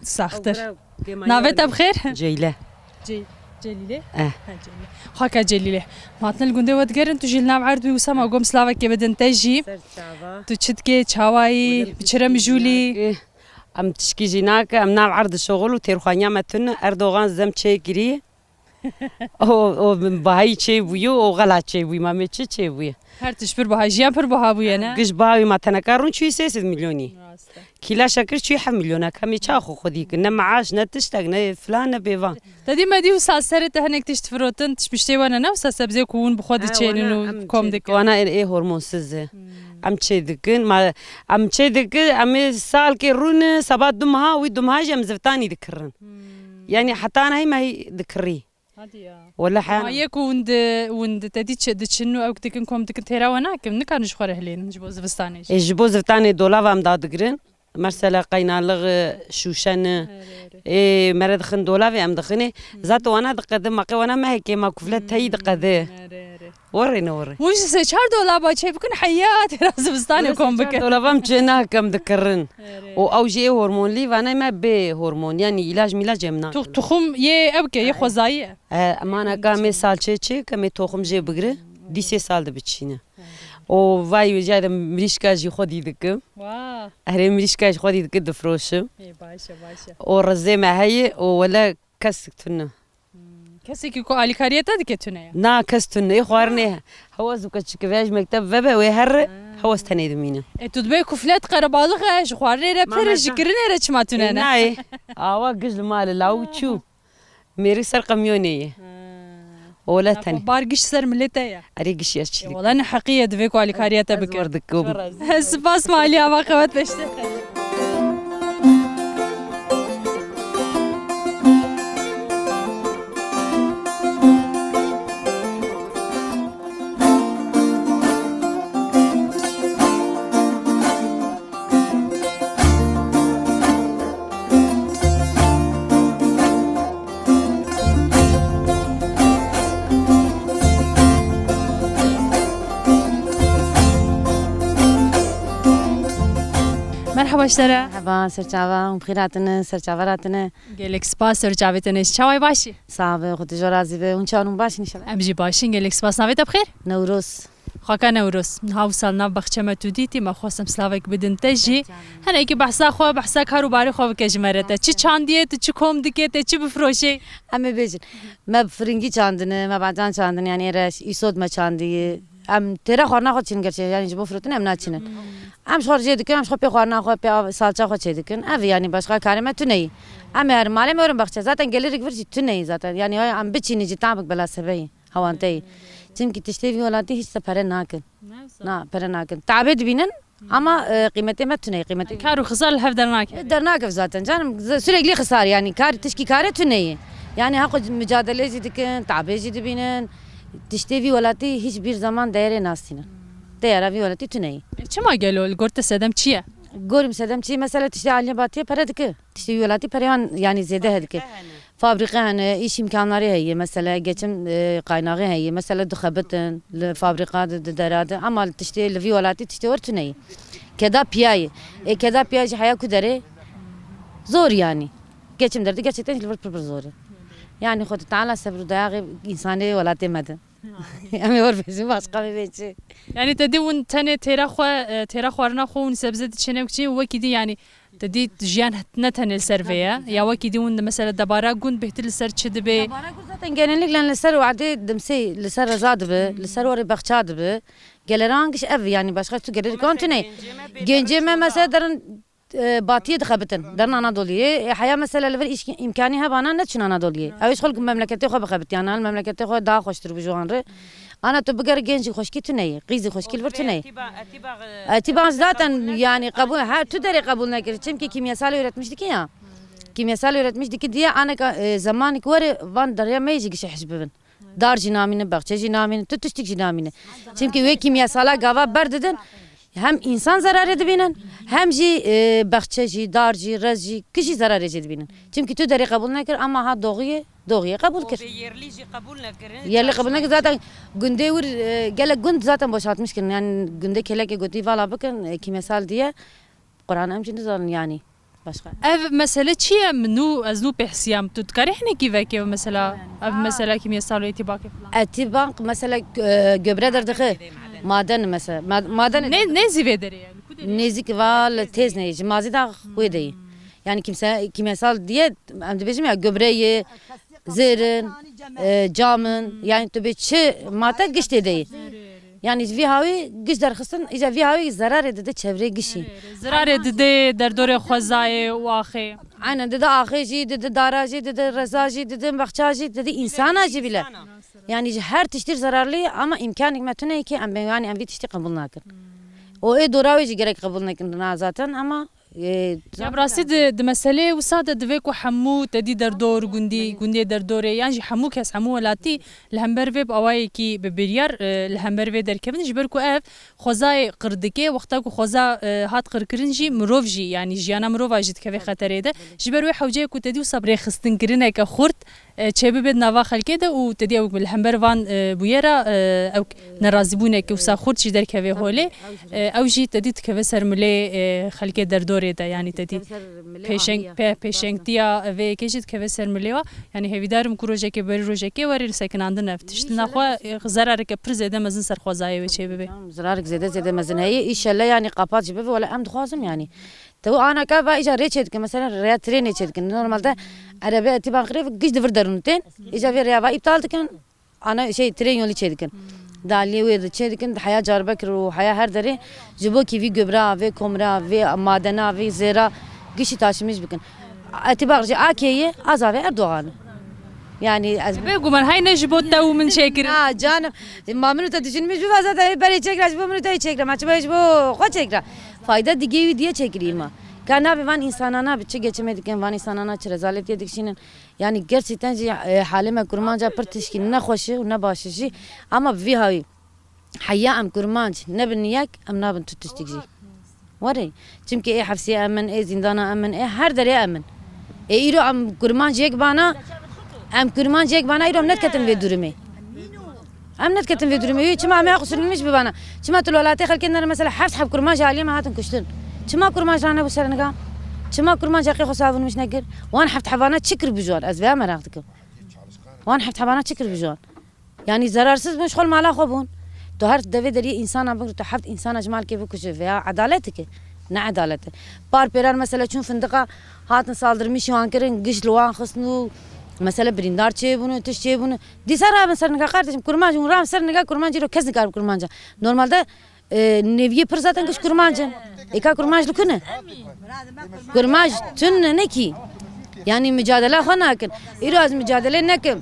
Saxtir. Navê te bi xêr? Ceyle. Ce-, Celîlê? Eh. Ha, Celîlê. Xaka Celîlê. Matine li gundê we digerin, tu jî li nav erd wî wisa ma gom slavekê bidin te jî. Ser çava. Tu çi dikê, çawayî, bi çi re mijûlî? Em tişkî jî nake, em nav erd dişoxil û têrxwaniya me tune. Erdogan zem çêkirî. O, o bahayî çêbûyî û o xela çêbûyî, ma mê çi çêbûye? Her tişt pir biha, jiyan pir biha bûye, ne? Giş bawî ma teneka rûn çûyî sê sed milyonî. Rast e. Kîla şekir çûyî heft milyonek, em ê ça xwe xwedî kin? Ne meaş, ne tiştek, ne filan, ne bêvan. Te dî me dî wisa serê te hinek tişt firotin, tişt piştê we ne, ne wisa sebzê ku hûn bi xwe Ha, diçênin wana û em kom çê dikin. Wana ê, ê hormonsiz e. Hmm. Em çê dikin, ma em çê dikin, em ê salkê rûne, seba du meha, wî du meha jî em zivitanî dikirin. Hmm. Yanî heta nehî me hî dikirî. Hadi ya. Wele heyan. Ma yek hûn di, hûn di te dî çi, diçin û ew dikin kom dikin têra we nakim, nikarin ji xwe re hilênin ji bo zivistanê jî. E, ji bo zivistanê dolava em dadigirin. Mesela qeynalixi, şûşeni. Erê, erê. Ê, mere dixin dolavê em dixinê. Zaten wana diqedi, ma qê wana mehekê, ma kuflet teyî diqedi. Erê, erê. Werê ne werê. Hûn ji sê çar dolaba çê bikin, heya têra zivistanê kom bikin. Dolaba em çê nakim dikirin. Erê. Û ew jî ê hormonlî, vanay me bê hormon, yanî îlac mîlac em nakin. Tu-, tuxum yê ew ke, yê xwezayî ye. E, manaka me salçê çê ke me toxum jê bigire, dî sê sal de biçîne. Û vay wêjay de mirîşka jî xwedî dikim. Wa. Erê mirîşka jî xwedî dikim, difroşim. Ê, baş e, baş e. Û rizê me heye û wele kesik tune. Hmm, kesekî ku alîkariya te dike tune ye? Na, kes tune. Ê xwarinê he. Hewa zû keçikê vê ji mekteb vebe wê herre hewa tenê dimîne. E, tu dibê kuflet qerebalix e, ji xwarinê re pir, ji kirinê re çima tune ne? Nayê. Awa giş li malê law çû. Mêrik ser qemyonê ye. Ha. Ola tenê. Bar giş ser milê te ye. Erê giş ya çî. Wala ne heqî ye divê ku alîkariya te bike. Ez wor dikim. Spas malî ava qewet peşte. Merhaba ji te re. Merhaba, serçava, hûn bi xêr hatine, serçava hatine. Gelek spas, serçavê te ne ji çawayê baş î? Sax be, Xwedê ji we razî be. Hûn çawan hûn baş in înşallah? Em jî baş in, gelek spas. Navê te bi xêr? Newroz. Xaka Newroz, niha wisa li nav baxçe me tu dîtî, me xwest em silavek bidin te jî. Hinekî behsa xwe, behsa kar û barê xwe bike ji me re te. Çi çandiye, tu çi kom dike, te çi bifroşê? Em ê bêjin. Me firingî çandine, me bacan çandine, yanî êre îsot me çandiye. Em têra xwarina xwe çînin gerçê, yanî ji bo firotin em naçînin. Em ji xwe re jê dikin, em ji xwe pê xwarina xwe, pê av-, salça xwe çêdikin. Ev e, yanî başqa karê me tune ye. Em ê herin malê me werin baxçe. Zaten gelirîk vir jî tune ye zaten. Yanî em biçînin jî tabik bela sebeyî. Hewanteyî. Çimkî tiştê vî welatî hiç te pere nakin. Na, pere nakin. Tabê dibînin ama, e, qîmetê me tune ye, qîmetê. Kar û xisar li hev dernake. E, dernake zaten canım. Z-, sürekli xisar yani. Kar, tişkî kare tune ye. Yani haqo mücadele jî dikin, tabê jî dibînin. Tiştê vî welatî hiçbir zaman değerê nastînin. Değera vî welatî tune ye. E, çima gelo? Li gor te sedem çi ye? Gorî min sedem çi ye? Mesela tiştê aliyê batiye pere dike. Tiştê wî welatî pereyan, yanî zêde hedike. Fabrîqe hene, îş îmkanlarî heye, mesela geçim, e, qaynaxê heye, mesela dixebitin, li fabrîqa de, di dera de, ama li tiştê, li vî welatî tiştê wer tune ye. Keda piya ye. E, keda piya jî heya ku derê zor yanî. Geçim derdi gerçekten ji li vir pir pir zor e. Yanî Xwedê Teala sebr û dayaxê însanê welatê me de. Em ê wer bêjin, başqa bê çi? Yanî te dî hûn tenê têra xwe, e, têra xwarina xwe hûn sebze diçêne û çi wekî dî, yanî te dî jiyan ne tenê li ser vê ye. Ya wekî dî hûn mesela debara gund bêhtir li ser çi dibe? Debara gund zaten genellikle li ser wadê dimsê, li ser reza dibe, li ser warê bexça dibe. Geleran giş ev, yanî başqa tu gelerikan tune. Gencê me mesela derin e, batiyê dixebitin, derin Anadoliyê. E, heya mesela li vir îş îmkanî hebana neçin Anadoliyê. Ew ê ji xwe li memleketê xwe bixebitiyana, li memleketê xwe daha xweştir bû ji wan re. Ana tu biger genc jî xweşkî tune ye, qîz jî xweşkî li vir tune ye. Etîba, etîba, e, etîba zaten yani qebûl, her tu derê qebûl nekir. Çimkî kîmyasal üretmiş dikî ya. Kîmyasal üretmiş dikî diye aneka, e, zemanik were van derya me jî gişe hej bibin. Dar jî namîne, baxçe jî namîne, tu tiştik jî namîne. Çimkî wê kîmyasala gava berdidin, hem însan zerarê dibînin, hem jî, e, baxçe jî, dar jî, rez jî, kişî zerarê jê dibînin. Çimkî tu derê qebûl nekir, ama ha doxiyê, doxiyê qebûl kir. Yerlî jî qebûl nekirin. Yerlî qebûl nekir, zaten gundê wir, e, gelek gund zaten boşaltmiş kirin. Yani gundê kelekê gotî vala bikin, e, kîmyasal diye. Quran em jî nizanin yani. Başka. Ev mesele çi ye? Min nû, ez nû pê hesiyam. Tu dikarî hinekî vekê ev mesela? Ev mesela kîmyasal û etîbakê filan. Etîbak mesela, e, göbre derdixe. Maden mesela. Ma-, maden. Ne, ne zî vê derê ye? Li ku derê ye? Nêzîk va li têz ne, ji mazî da xwê de ye. Yani kimse, kîmyasal diye, em dibêjim ya, göbre ye, zêrin, e, camin, yani tu bê çi mate giştê de ye. Yani ji vî hawî giş derxistin, îca vî hawî zerarê dide çevrê gişî. Zirarê didê derdorê xwezayê û axê. Aynen, dide axê jî, dide dara jî, dide reza jî, dide baxça jî, dide însana jî bile. Yani ji her tiştî zerarlî ama îmkanek me tune ki em, yani em vî tiştî qebûl nakin. O ê dora wê jî gerek qebûl nekin na zaten ama Ê, Ya bi rastî di, di meseleyê wisa de divê ku hemû te dî derdor, gundî, gundiyê derdorê, yan jî hemû kes, hemû welatî li hember vê bi awayekî bi biryar, e, li hember vê derkevin, ji ber ku ev xwezayê qir dike, wexta ku xweza, e, hat qirkirin jî mirov jî, yanî jiyana mirova jî dikeve xeterê de. Ji ber wê hewce ye ku te dî wisa bi rêxistinkirinek e xurt, e, çêbibe di nava xelkê de û te dî ew li hember van, e, bûyera, e, ew nerazîbûneke wisa xurt jî derkeve holê, e, ew jî te dî dikeve ser milê, e, xelkê derdorê de, yanî te dî pêşeng-, pê-, pêşengtiya vê yekê jî dikeve ser milê wa. Yanî hêvîdar im ku rojekê berî rojekê were sekinandin ev tişt. Naxwe, e, zerareke pir zêde mezin ser xwezayê wê çêbibe. Zirarek zêde zêde mezin heye. Înşallah, yanî qapat jî bibe, wele em dixwazim, yanî. Te û anaka va îca rê çêdikin, mesela rêya trênê çêdikin. Normalde erebe Etîban Xirê giş di vir derûn tên. Îca vê rêya va îptal dikin. Ana şey, trên yolî çêdikin. Di aliyê wê de çêdikin, di heya Carbekir û heya her derê ji bo kî vî gubra, vê komra, vê madena, vê zêra gişî taşimîş bikin. Etîban jî akê ye, azavê Erdogan. Yani ez Bê guman, hay ne ji bo te û min çêkirin. Ha, canım. Ma min û te düşünmüş biba zaten hep berê çêkira, ji bo min û te çêkira. Ma çi ji bo xwe çêkira. Fayda digê wî diye çêkirî ma. Ka navê van insanana bi çi geçimê dikin, van insanana çi rezaletiyê dikişînin. Yani gerçekten jî, e, halê me kurmanca pir tişkî ne xweş e û ne baş e jî. Ama bi vî hawî. Heya em kurmanc nebin yek, em nabin tu tiştik jî. Were, çimkî ê hefsiyê em in, ê zîndana em in, ê her derê em in. Ê îro em kurmanc yek bana, em kurmanc yek bana îro em nediketin vê durumê. Em nediketin vê durumê. Wî çima em ê xusulînmiş bibana? Çima tu li welatê xelkê nere mesela heft heb kurmanc aliyê me hatin kuştin? Çima kurmanc ranebû ser niga? Çima kurmanc heqê xwe savûnmiş nekir? Wan heft hebana çi kir bi ji wan? Ez vêya meraq dikim. Wan heft hebana çi kir bi ji wan? Yanî zerarsız bûn, ji xwe li mala xwe bûn. Tu her devê deriyê însana bigir, tu heft însana ji malkê bikuje, veya edalet dike? Ne edalet e. Par pêran mesela çûn findiqa, hatin saldırmış wan kirin, giş li wan xistin û mesela birîndar çêbûn û tişt çêbûn. Dîsa rabin ser niga kardeşim, kurmanc hûn rabin ser niga kurmancî ro kes nikare bi kurmanca. Normalde, e, neviyê pir zaten giş kurmanc in. Êka kurmanc li ku ne? Kurmanc tune ne kî. Yanî mücadele xwe nakin. Îro ez mücadele nekim.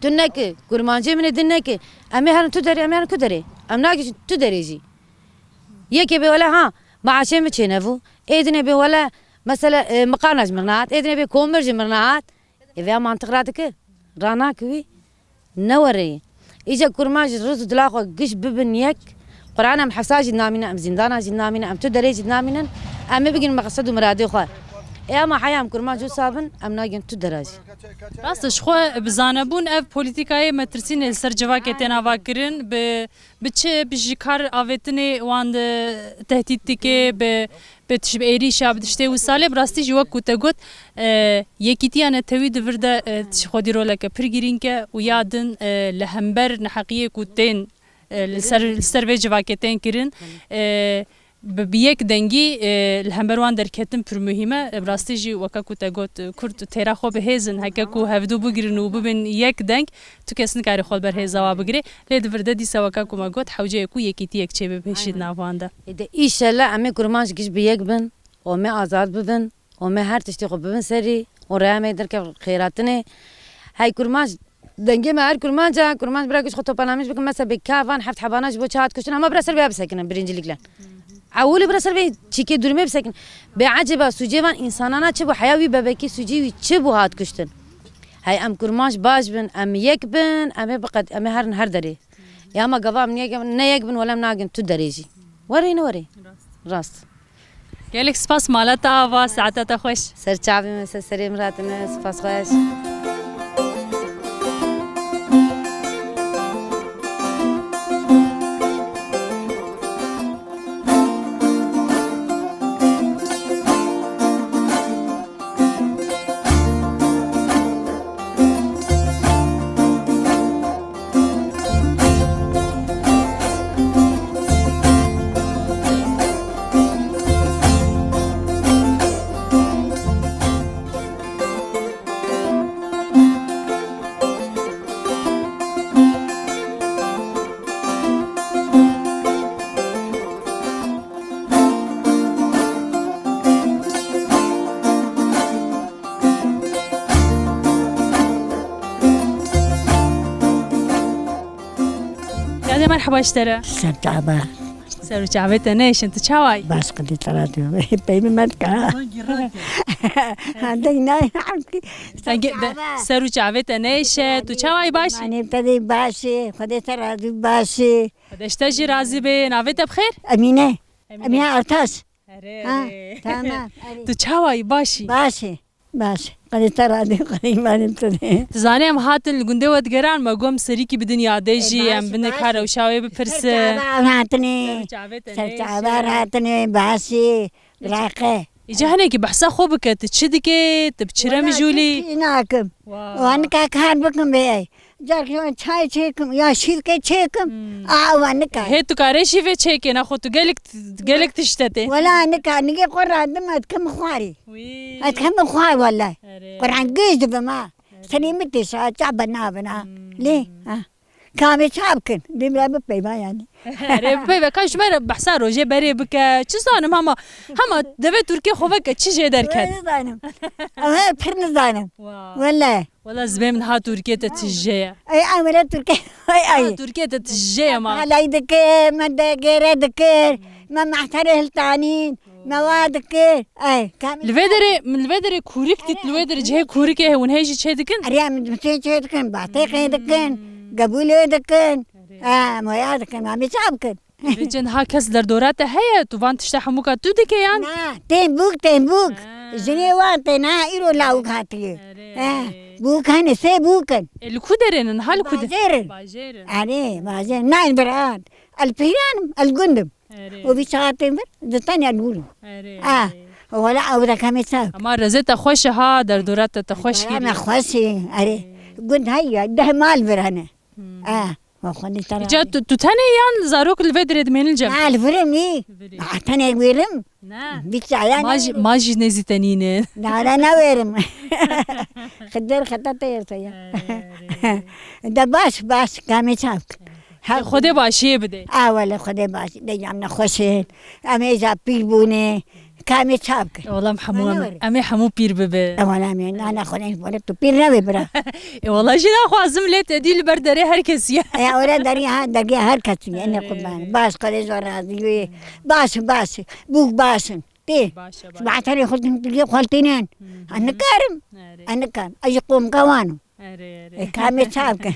Tu neke, kurmancê min ê din neke. Em ê herin tu derê, em ê herin ku derê? Em nagihîjin tu derê jî. Yekê bê wele ha, maaşê min çênebû. Ê dinê bê wele, mesela, e, miqana ji min nehat. Ê dinê bê komir ji min nehat. Ê vêya mantiq radike? Ranake wî? Ne were yê. Îca kurmanc ji riz û dila xwe giş bibin yek. Quran em hefsa jî namîne, em zîndana jî namîne, em tu derê jî namînin. Em ê bigin meqsed û miradê xwe. Ê ama heya em kurmanc wisa bin, em nagin tu dera jî. Rast e, ji xwe bi zanebûn ev polîtîkayê metirsînê li ser civakê tên avakirin, bi, bi çi, bi ji kar avêtinê wan de tehdît dike, bi, bi tişt, bi êrîşa, bi tiştê wisa lê bi rastî jî wek ku te got, e, yekîtiya netewî di vir de, e, tişt xwedî roleke pir girîng e û ya din, e, li hember neheqiyê ku tên, e, li ser, li ser vê civakê tên kirin, e, bi, bi yek dengî, e, li hember wan derketin pir muhîm e. E, bi rastî jî weke ku te got, e, Kurd têra xwe bi hêz in, heke ku hevdû bigrin û bibin yek deng, tu kes nikare xwe li ber hêza wa bigire. Lê di vir de dîsa weke ku me got, hewce ye ku yekîtiyek çêbe pêşî di nav wan de. Ê de îşellah em ê kurmanc giş bi yek bin û me azad bibin. Û me her tiştê xwe bibin serî û rêya me derkev xêratinê. Hey kurmanc, dengê me her kurmanc e, kurmanc bira giş xwe toparlamiş bikin. Mesela bê ka van heft hebana ji bo çi hat kuştin, hema bira ser vêya bisekinin birincilikle. Ewilî bira ser vê çîkê durumê bisekin. Bê ecêba sûcê van însanana çi bû? Heya wî bebekî sûcê wî çi bû hat kuştin? Hey em kurmanc baş bin, em yek bin, em ê biqet, em ê herin her derê. Ya ma gava em ne yek, ne yek bin, wele em nagin tu derê jî. Werê ne werê? Rast. Gelek spas, mala te ava, saeta te xweş. Ser çavê min, ser serê min ratine, spas xweş. Yadê, merheba ji te re. Ser çava. Ser û çavê te neyşin, tu çawa yî? Baş, qedî te ra diyo. Peymî me dika. Hende nay. Ser û çavê te neyşe, tu çawa yî, baş î? Manê te dê baş e, Xwedê te razî baş e. Xwedê ji te jî razî be, navê te bi xêr? Emîne. Emîne. Emîne Ertaş. Erê, ha, erê. Tamam, erê. Tu çawa yî, baş î? Baş e. Baş. Qedê te radê, qedê îmanê te dê. Tu zanî em hatin li gundê we digeran, me got em serîkî bidin yadê jî, e, baş, em bin baş. Ka rewşa wê bipirsin. Ser çava hatine. Ser çava hatine, baş e. Raqe. Îca hinekî behsa xwe bike, tu çi dike, tu bi çi re mijûl î? Wala, çi nakim. Wow. Wan nika kar bikim bê. Carkî çay çêkim, ya şîvke çêkim. Hmm. A, wan nika. Hê tu kare şîvê çêkê, naxwe tu gelek, gelek tişte tê. Wala nika, nigê xwe radim ez dikim xwarî. Wî. Ez dikim xwar wele. Erê. Quran gêj dibim ha. Erê. Serê min tê şa, ça bena bena. Hmm. Lê, ha. Kamê çap kin. Dê bira bipeyva yani. Erê, bipeyve, ka ji me re behsa rojê berê bike. Çi zanim hema, hema devê Tirkiyê xwe veke, çi jê derket. Wê nizanim. Ew her pir nizanim. Wow. Wele. Wela zibê min ha Tirkiyê te tije ye. Ey, ey, wele Tirkiyê, ey, ey. Ha Tirkiyê te tije ye ma. Halay dikir, me de gêre dikir, me mehterê hiltanîn, me wa dikir. Ey, kamî. Li vê derê, min li vê derê kûrik dît, li vê derê cihê kûrikê hûn hê jî çê dikin? Erê, em çê çê dikin, batê qê dikin, gebûlê dikin. Erê. Em waya dikin, em ê çav bikin. Vê çend ha kes derdora te heye, tu van tişta hemûka tu dike yan? Na, tên bûk, tên bûk. Ha. Jinê wan tên, ha, îro lawik hatiye. Erê, ha, erê. Bûk hene, sê bûk in. E, li ku derê ne, ha li ku de-, bajêr in. Bajêr in. Erê, bajêr. Nayên biran. El pîran im, el gund im. Erê. O vî çaxê tên vir, di tenê el gund im. Erê, ha, erê. Wela ew de kamê çav. Ama rezê te xweş e ha, derdora te, te xweş kiriye. Me xweş e, erê. Erê. Gund heye, deh mal vir hene. Hmm. Ha. Îca tu, tu tenê yan zarok li vê derê dimênin cem? Na, li vir im î. Li vir î. Ha, tenê wêrim. Ne. Vî çaya ma jî, ma jî nêzî te nîne. Na, na, ne wêrim. Xidir xeta te yê ya. Erê. De baş, baş, kamê çap. Ha, Xwedê başiyê bide. A, wele Xwedê baş. De yan nexweş e. Em ê ja pîr bûne. Kamê çap kir. Wela em hemû, em, em ê hemû pîr bibin. E, wela em ê, na, na, Xwedê, wela tu pîr nabî bira. E, wela jî naxwazim lê te dî li ber derê her kesî ye. E, wela derê ha, dergê her kesî ye. Ene qurban. Baş, Xwedê ji we razî be. Baş, baş. Bûk baş in. Tê. Baş e, baş. Ji baterê xwe din, xwe tînin. Hı hı. Ez nikarim. Erê. Ez nikarim. Ez ji qomka wan im. Erê, erê. E, kamê çav ke.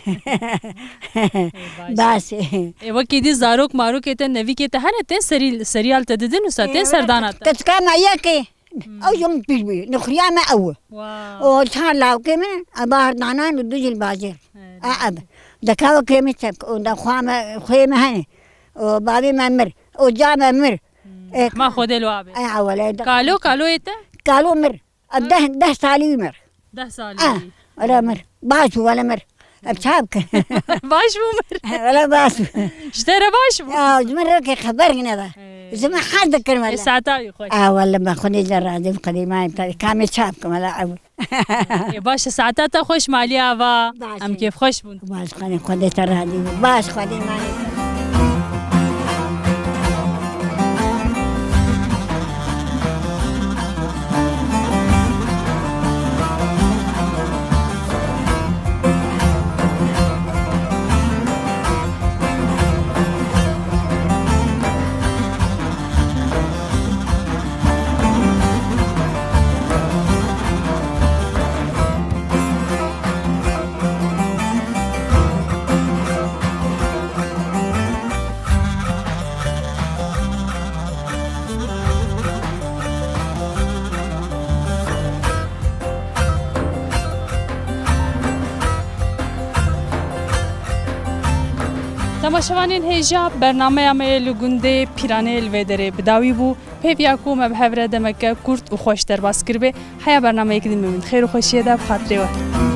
Ê, baş. Baş. E, wekî dî zarok marokê te, nevîkê te hene, tên serî-, seriyal te didin wisa, tên serdana te? Keçika me yekê. Hmm. Ew jî min pîr bû. Nixuriya me ew e. Wow. O çar lawkê min, e, bahardanan û du jî li bajêr. Erê. E, ev. Deka wekê min çek, o da xwa me, xwê me hene. O babê me mir. O ca me mir. Hmm. E, ma Xwedê li wa be. E, ewele. Kalo, kaloyê te? Kalo mir. Ev deh, deh salî wî mir. Deh salî wî. Ah, wele mir. Baş bû, wele mir. Ev çav ke. Baş bû mir. Wele baş bû. Ji te re baş bû. Ya, ji min re ke xeber yine be. Ee. Ji min hez dikir wele. E, saeta wî xweş. Ah, wele me Xwedê ce razî, Xwedê me kamê çav ke wele ew. Ê, baş e, saeta te xweş, malî ava. Baş e. Em kêfxweş bûn. Baş, Xwedê, Xwedê te razî be. Baş, Xwedê me. Temaşevanên hêja, bernameya me yê li gundê Pîranê li vê derê bi dawî bû. Pêviya ku me bi hev re demeke kurt û xweş derbas kiribê. Heya bernameyek din bimînin. Xêr û xweşiyê de bi xatirê we.